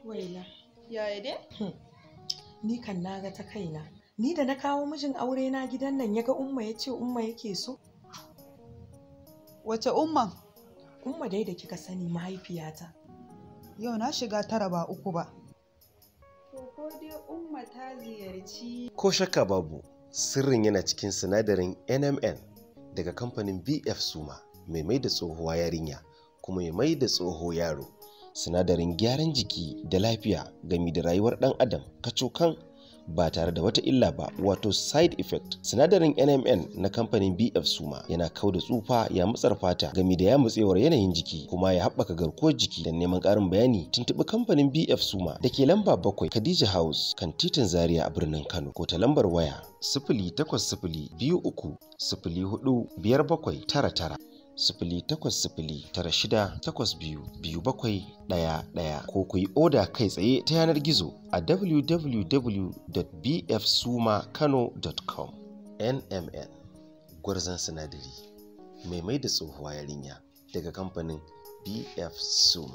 Waila. Yaya dai? Ni kan naga ta kaina. Ni da na kawo mijin aure na gidan nan, ya ga Umma ya ce Umma yake so. Wace Umman? Umma dai da kika sani, mahaifiyata. Yau na shiga tara ba uku ba. To ko dai Umma ta ziyarci. Ko shakka babu, sirrin yana cikin sinadarin NMN daga kamfanin BF Suma, mai mai da tsohuwa yarinya kuma mai mai da tsoho yaro. Sinadarin gyaran jiki da lafiya gami da rayuwar ɗan adam kacokan ba tare da wata illa ba, wato side effect. Sinadarin NMN na kamfanin BF Suma yana kau da tsufa, ya matsar fata gami da ya mutsewar yanayin jiki, kuma ya haɓaka garkuwar jiki. Don neman ƙarin bayani, tuntuɓi kamfanin BF Suma da ke lamba 7 Khadija House, kan titin Zaria a birnin Kano, ko ta lambar waya 08023045799, 08096822711, ko ku yi oda kai tsaye ta yanar gizo a www.bfsumakano.com. NMN, gwarzon sinadari mai mai da tsohuwa yarinya, daga kamfanin BF Suma.